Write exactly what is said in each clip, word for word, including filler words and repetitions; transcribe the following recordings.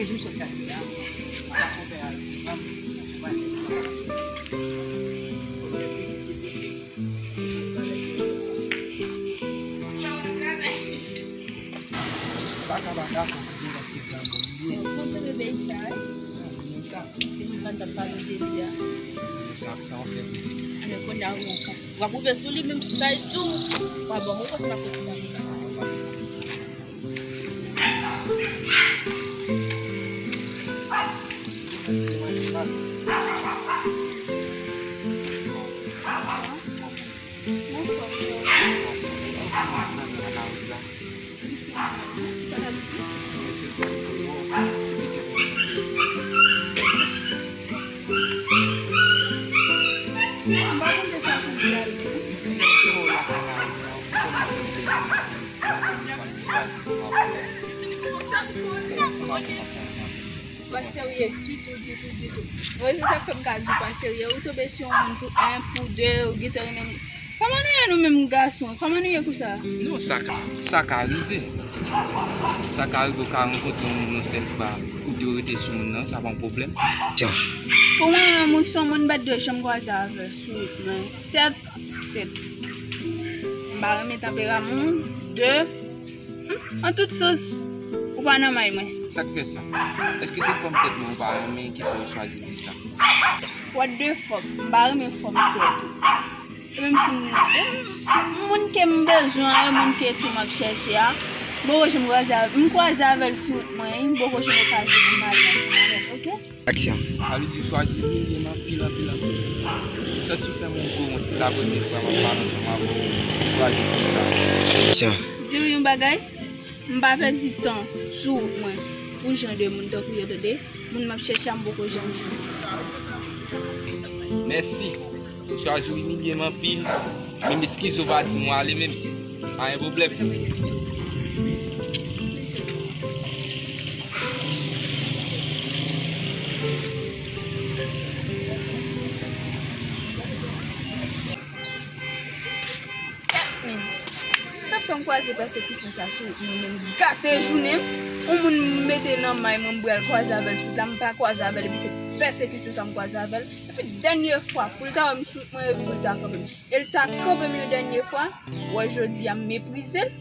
Jim sot gade a, fason fè a, se pa, sa se pa esklav. Fò fè pi vit ke posib. Baka, baka, fò fè pi vit ke sa, bon, li ye. Bon, se bebe chay. Menm sa. Se li m pa t ap pale de li a. Sa, sa w fè pi vit. Alò, kounye a, w ap, w ap ouvè sou li, menm sa, e tou. W ap ban mwen konsa, la, kote m ap. Pa serye ditou, ditou, ditou. Rezon sa k fè m ka di w pa serye. Ou tonbe sou yon moun pou en, pou de, ou gentan renmen. Kòman nou ye nou menm gason? Kòman nou ye konsa? Non, sa ka, sa ka rive. Sa ka rive, ou ka rankontre yon moun yon sèl fwa, ou te rete sou moun nan, sa pa yon pwoblèm. Pou mwen menm, ou se yon moun m pa t dwe janm kwaze avè l sou wout mwen. Sèt, sèt. M pa renmen tanperaman w. De, hmm, an tout sans, ou pa nan may mwen. Sa k fè sa? Èske se fòm tèt mwen ou pa renmen ki fè ou chwazi di sa? What the fuck? M pa renmen fòm tèt ou. E menm si m, e m, moun ke m bezwen, e moun ke tou m ap chèche a, m poko janm kwaze avè, m kwaze avè l sou wout mwen, wi, m poko janm kwaze pou m pale ansanm avè l, oke? Aksyon. Sa vle di w chwazi imilye m anpil, anpil, anpil. M santi w fè m yon gwo wont pou la premye fwa m ap pale ansanm avè w. Ou chwazi di sa. Aksyon. Di w yon bagay, m pa pèdi tan sou wout mwen pou jan de moun tankou yo, tande. Moun m ap chèche a, m poko janm jwenn. Mèsi. Ou chwazi w imilye m anpil. Menm eskize w pa di m w ale menm. Pa gen pwoblèm. Sa fè m kwaze pèsekisyon sa sou wout mwen, menm gate jounen m. Yon moun m mete nan may mwen, m pral kwaze avè l sou wout la, m pa kwaze avè l, epi se pèsekisyon sa m kwaze avè l. Epi dènye fwa, pou l ta wè m sou wout mwen, epi pou l ta kanpe m. E l ta kanpe m yon dènye fwa, wè jodi a m meprize l,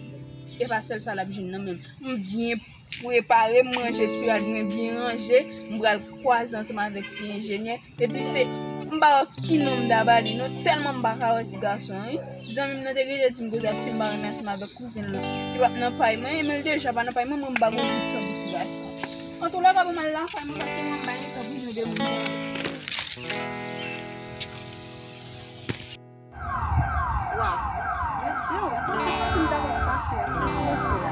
e pa sèl sa l ap jwenn nan men m. M byen prepare, m ranje ti rad mwen byen ranje, m pral kwaze ansanm avèk ti enjenyè. Epi se, m pa wè ki non m ta ba li non, tèlman m pa ka wè ti gason an, wi. Zanmi m nan te gentan di m konsa si m pa renmen ansanm avèk kouzen l lan, li p ap nan pay mwen, e men l deja pa nan pay mwen, mwen m pa gon bout san pou ti gason. Antoulèka, pou m al lakay mwen, paske mwen m pa gen tan pou jan de moun sa. Waw, mesye, ou panse papi m ta konn fache ak ti mesye a?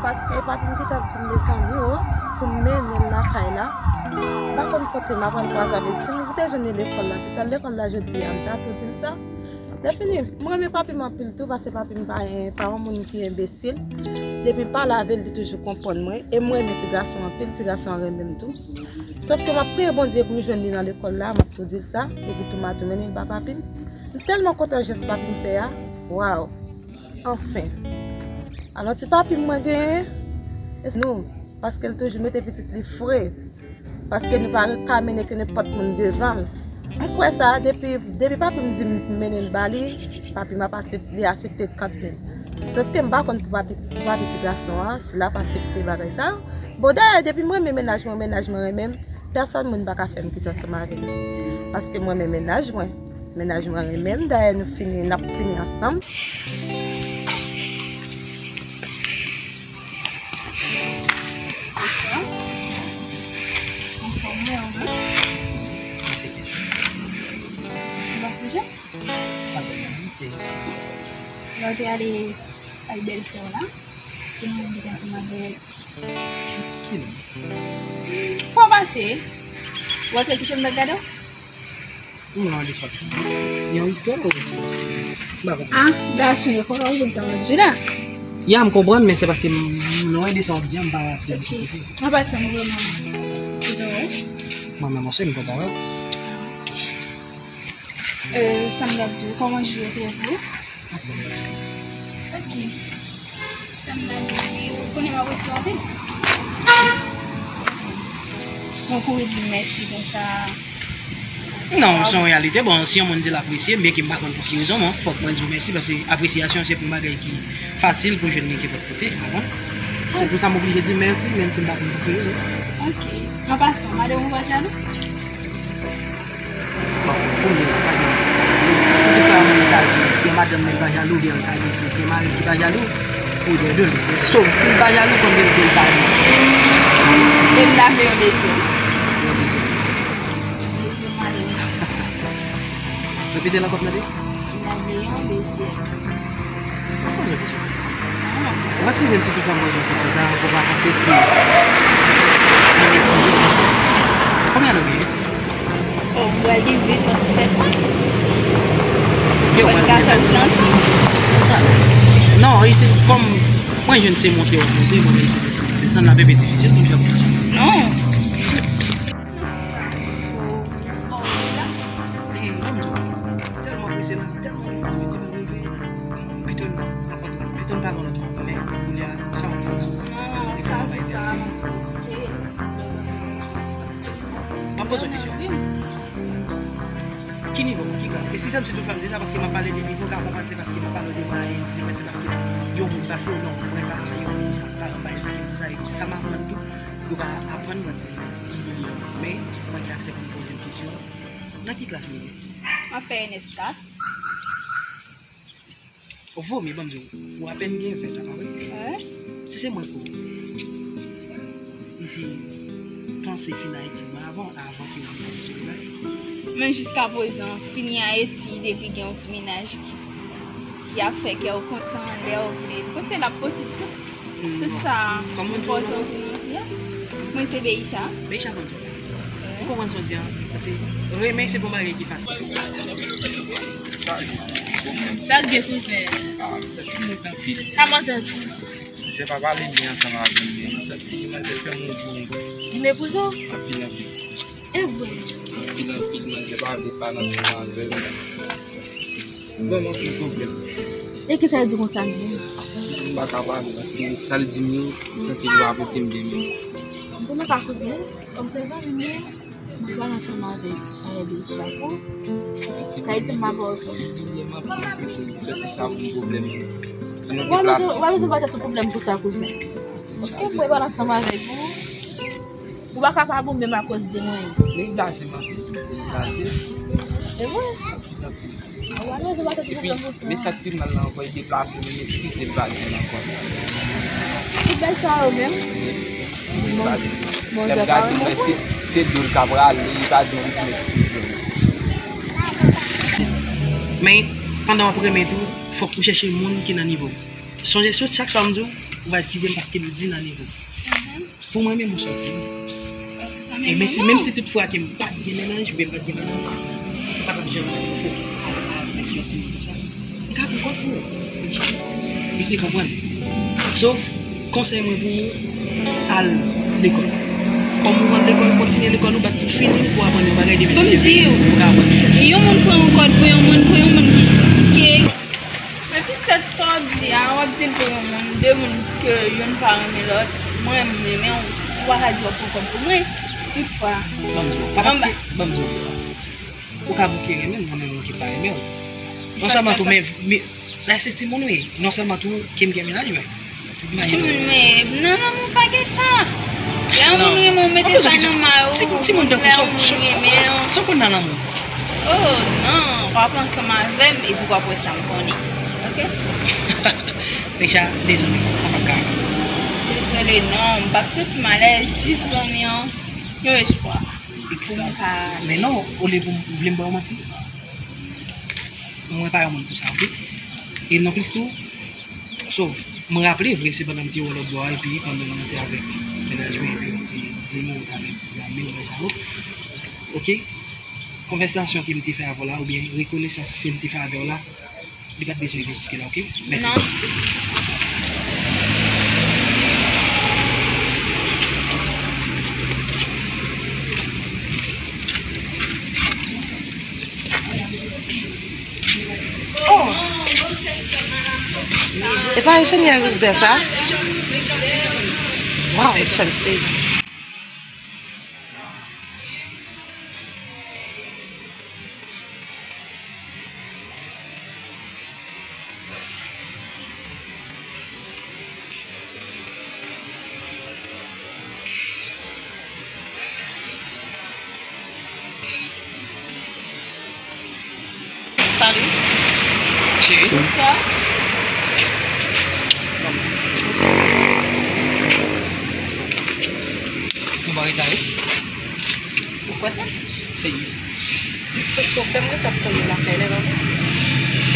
Paske papi m gentan ap di m, mezanmi, o, pou m mennen l lakay la. M pa konn kote m aprann kwaze avè l. Si m te jwenn li lekòl la, se t al lekòl la jodi a, m ta tou di l sa. Lèfini, m renmen papi m anpil tou, paske papi m pa, pa yon moun ki enbesil. Depi m pale avè l, li toujou konprann mwen. E m renmen ti gason anpil, ti gason an renmen m tou. Sòf ke m ap priye Bondye pou m jwenn li nan lekòl la, m ap tou di l sa, epi tou m a tou mennen l ba papi m. M tèlman kontan jès papi m fè a. Waw! Anfen! Alò ti papi m mwen genyen, e nou, paske l toujou mete pitit li fre, paske nou pa ka mennen ke nenpòt moun devan l. M kwè sa, depi, depi papi m di m mennen l ba li, papi m ap asep-, li asepte kanmenm. Sòf ke m pa konn pou papi, pou papi ti gason an, si l ap asepte bagay sa yo. Bon, dayè, depi m renmen mennaj mwen, mennaj mwen renmen m, pèsòn moun pa ka fè m kite ansanm avè l. Paske m renmen mennaj mwen. Mennaj mwen renmen m, dayè nou fini, n ap fini ansanm. Bonswa. Anfòm, wi, ou menm? Ou pa sonje? Pa tèlman, wi, te. Lè w te ale kay bèlsè w la, se mwen ki te ansanm avèk. Ki, ki non? Fò pase. Ou wè sèl ki chanm nan gade w? Non, non, listwa ki se yon istwa ou di, m pa konprann. Ah, gason yo, fò w konprann sa m ap di la. Ya, m konprann, men se paske m, m lwen de sa w ap di a, m pa fè difikilte. An pasan, m vrèman kontan wè w. Mwen menm osi, m kontan wè w. Euh, sa m t ap di w, kòman jou yo te ye pou ou? Anfòm. Ok. Sa m t ap di w, ou konnen m apresye w anpil. Mwen kouri di m mèsi konsa. Non, se yon reyalite. Bon, si yon moun di l apresye m, byenke m pa konn pou ki rezon, bon, fòk mwen di w mèsi, paske apresyasyon se pa yon bagay ki fasil pou jwenn li kenpòt kote, w konprann? Se pou sa m oblije di mèsi, menm si m pa konn pou ki rezon. Ok. An pasan, madanm ou pa jalou? Bon, pou mwen, pa jalou. Si tout sa moun ta di, gen madanm mwen pa jalou, byen l ta di, gen mari ki pa jalou, pou de de l. Se sof si l pa jalou, konbyen l pa jalou. E m ta fè yon dezyèm. Yon dezyèm. Dezyèm madanm. Repete l ankò, tande. M ta fè yon dezyèm. Mwen poze w kesyon. Ou va eskize m si toutfwa m poze w kesyon sa, pou w pa panse ke mwen meprize w nan sans. Konbyen ane w genyen? Oh, m pral gen ven tan sou tèt mwen. Ok, ou pral gen ven tan sou tèt mwen. Non, e se kòm mwen jwenn se monte w ap monte, mwen menm se desann w ap desann, l ap enpe difisil pou m fè pou m chanje. Non. Pito n pa gen lòt fanm, men kounye a, sa w di la? Non, sa se sa. M ap poze w kesyon. Ki nivo w? Ki klas? Eskize m si toutfwa m di sa, paske m ap pale de nivo, w ka konprann se paske m ap pale de mwayen, m di mwen se paske yon moun pase w, non, mwen pa yon moun sa, paran m pa edike m konsa, epi sa m aprann tou, yo pa aprann mwen. Men, mwen gen aksè pou m poze m kesyon. Nan ki klas ou ye? M ap fè N S kat. Ou vomi, ban m di w, ou apèn gen ven an, pa vre? Wi. Si se mwen pou ou, m te panse fini etid mwen avan, avan ke mwen ta bezwen bagay. Men jiskaprezan, fini a etid epi gen yon ti mennaj ki, ki ap fè kè w kontan lè w vle. M panse l ap posib tout, tout sa enpòtan pou nou di a. Mwen se Beisha. Beisha, ban m di w. Ou konprann sa w di a? Paske renmen se pa yon bagay ki fasil. Sa k gen kouzen? Ah, m santi m anpil. Kòman sa di? Se pa pale byen ansanm avè m, men m santi li mande fè m yon gwo. Li meprize w? Anpil, anpil. E vre? Anpil, anpil, mande pa vle pale ansanm avè m. Bon, m anpil pwoblèm. E kisa l di konsa menm? M pa ka pale, paske sa l di m yo, m santi li pa pote m byen menm. Bon, men pa kouzen, kòm se zanmi m ye. Mwen pral ansanm avèk Ayè de Chapo. Sa vle di m pa wè w plis. Sèti sa pou pwoblèm. Ann nou deplase. Ou pa bezwen pa tèt ou pwoblèm pou sa, kouzen. Ok, mwen pral ansanm avèk ou. Ou pa kapab ou menm akoz de mwen. Men gaje m anpil. Men gaje. E mwen? Epi, men sa k pi mal la ankò, li deplase, li eskize, li pa di m ankò. Tout bèl sa yo menm. Li pa di m. Lè m gade, men se, se do l k ap rale, li pa di m pou m eskize. Men, pandan w ap renmen tou, fòk ou chèche moun ki nan nivo w. Sonje sou chak fwa m di w, ou va eskize m paske m di nan nivo. Pou mwen menm ou sòti. E men si, menm si tout fwa ke m pa t gen mennaj, oubyen m pa t gen madanm, m pa t ap janm fokis al, al avèk yon timoun konsa. M ka pran kont pou ou. Eseye konprann. Sof, konsèy mwen pou ou, al lekòl. Kòm ou al lekòl, kontinye lekòl ou, bat pou fini l, pou aprann yon bagay demen. Kòm si di w, ou ka aprann yon moun pran yon kòd pou yon moun, pou yon moun ki, ki Epi sèt sa w ap di a, w ap di l pou yon moun, de moun ke youn pa renmen lòt. Mwen, m renmen w, ou pa ka di w ap pran kòd pou mwen. Si toutfwa. Ban m di w, pa paske, ban m di w, ou ka bouke renmen m, mwen menm ki pa renmen w. Non sèlman tou, men, men, la se timoun wi, non sèlman tou, ke m gen mennaj, men. Timoun, men nan lanmou pa gen sa. Lè yon moun renmen w, mete sa nan may ou. Timoun tankou sa, sa w konn nan lanmou. Oh non, w ap ansanm avè m epi w ap wè sa m konnen. Ok? Deja, dezole, m p ap ka. Dezole non, m p ap santi m alèz, jis ban m yon, yon espwa. Pou m ka. Men non, olye pou m vle m ba w manti. Mwen pa yon moun pou sa, ok? E non plis tou, sof, mwen raple vre, se pandan m te wè w lòt bò a, epi pandan mwen te avèk mennaj mwen, epi w te di nou avèk zanmi w, lè sa yo. Ok? Konvèsasyon ke m te fè avè w la, oubyen rekonesans ke m te fè avè w la, li pa t bezwen rive jiske la, ok? Mèsi. Non. Oh! E pa enjenyè Gilbert sa? Waw, li fè m sezi. Cheri. Bonswa. Ou pa reta, wi. Ou kwè sa? Serye. Sòf ke w fè m ret ap tann ou lakay la, pa vre?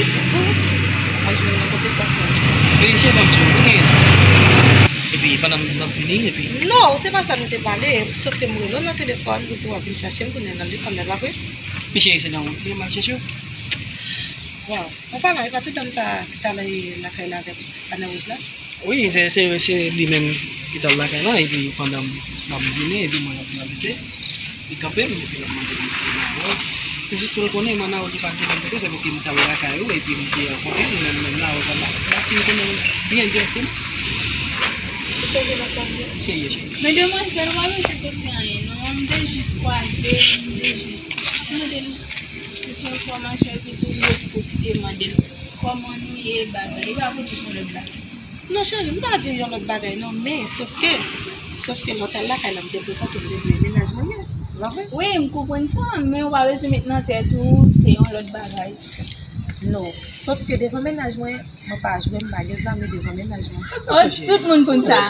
Epi tou, mwen jwenn nan kontestasyon. Wi, cheri, m ap di w, ou gen rezon. Epi, pandan m ap vini, epi. Non, se pa sa nou te pale. Sòf ke m rele w nan telefòn, ou di w ap vin chache m, kounye a nan lekòl la, pa vre? Men cheri, se nan wout li, m al chèche w. Waw. Ou pa la, e pa ti dam sa ki t al lakay la avèk Ana Rose la? Wi, se, se, se li menm ki t al lakay la, epi pandan m, m ap vini, epi mwen ap travèse, li kanpe m, epi l ap mande m si Ana Rose. Jis pou l konnen, m Ana Rose li pa t gen menm kote, se paske m t al lakay ou, epi m te rankontre li menm, menm la, Rose la, m ap fin konnen l byen dirèkteman. Ou serye nan sa w di a? M serye, cheri. Men demwazèl, ou pa bezwen pèse anyen, non. M te jis kwaze, m te jis mande l. Yon ti enfòmasyon epi tou, m te pwofite mande l kòman nou ye, bagay. Li pa pou di s yon lòt bagay. Non, cheri, m pa di yon lòt bagay, non, men, sòf ke, sòf ke lè w t al lakay la, m te prezante w, m te di w e mennaj mwen ye. Se pa vre? Wi, m konprann sa, men ou pa bezwen met nan tèt ou, se yon lòt bagay. Non, sòf ke devan mennaj mwen, mwen pa jwe, m pa gen zanmi devan mennaj mwen. Oh, tout moun konn sa.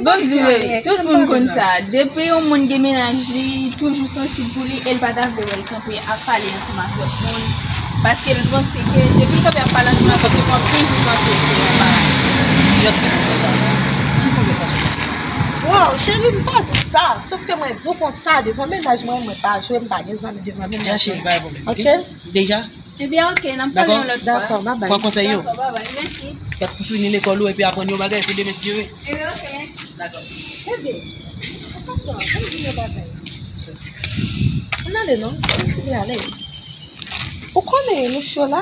Bon, di vre, tout moun konn sa. Depi yon moun gen mennaj li, toujou sansib pou li, e l pa ta vle wè l kanpe ap pale ansanm ak lòt moun. Paske l panse ke depi l kanpe ap pale ansanm ak lòt moun, w ap toujou panse ke se yon bagay. Janti pou fè sa. Ki konvèsasyon konsa? Waw, cheri, m pa di w sa. Sòf ke mwen di w konsa, devan mennaj mwen, mwen pa jwe, m pa gen zanmi devan mennaj mwen. Cheri, pa gen pwoblèm, ok? Deja? Ebyen, ok, n ap pale yon lòt fwa. Dakò, bye bye. Pran konsèy yo. Dakò, bye bye. Mèsi. Gad pou fini lekòl ou epi aprann yon bagay pou demen si Dye vle. Ebyen, ok, mèsi. Dakò. Ebyen, an pasan, ann di yon bagay. Ann ale non, m sou deside ale. Ou konnen nou cho la?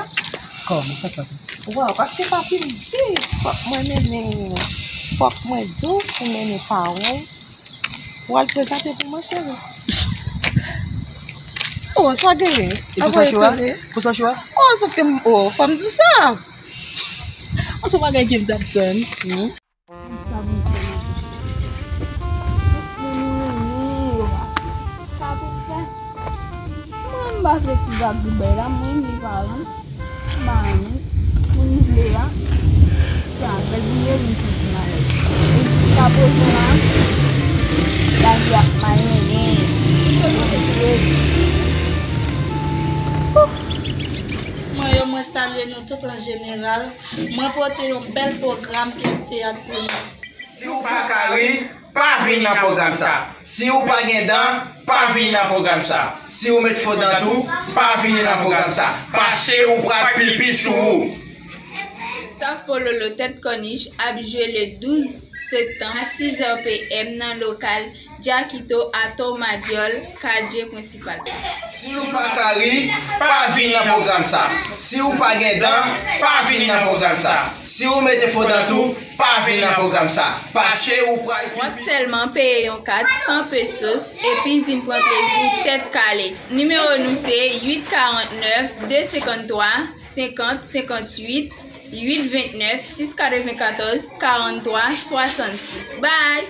Kòman sa k pase? Waw, paske papi m di fòk mwen mennen, fòk mwen di w pou mennen paran w. Ou al prezante pou mwen, cheri. Oh, sa genyen? E pou sa cho a? Pou sa cho a? Oh, sòf ke m, oh, fò m di w sa. Oh, se bagay ke m t ap tann. Hmm. Sa pou fè nan tout sa. Tout moun renmen yo la. Sa pou fè. Mwen, m pa vle ti vag Dubai la, mwen, m li paran m. M pa renmen. Moun m vle a, se avè l vin yo vin santi m alèz. E jiska prezan la, lavi ap mal mennen. Tout kote pou yo ye. Ouf! Mwen yo, mwen salye nou tout an jeneral. Mwen pote yon bèl pwogram pyès teyat pou nou. Si w pa ka ri, pa vin nan pwogram sa. Si w pa gen dan, pa vin nan pwogram sa. Si w met fo dan tou, pa vin nan pwogram sa. Paske ou pral pipi sou ou. Staff Pololo Tèt Kònich ap jwe le douz septanm a sis è P M nan lokal Jackito Atò Madyòl, kadye prensipal. Si w pa ka ri, pa vin nan pwogram sa. Si w pa gen dan, pa vin nan pwogram sa. Si w mete fo dan tou, pa vin nan pwogram sa, paske ou pral pipi. W ap sèlman peye yon kat san pesos epi vin pran plezi w tèt kale. Nimewo nou se uit karant nèf, de senkann twa, senkant, senkant uit, uit vennèf, sis katrevennkatòz, karant twa, swasannsis. Bye!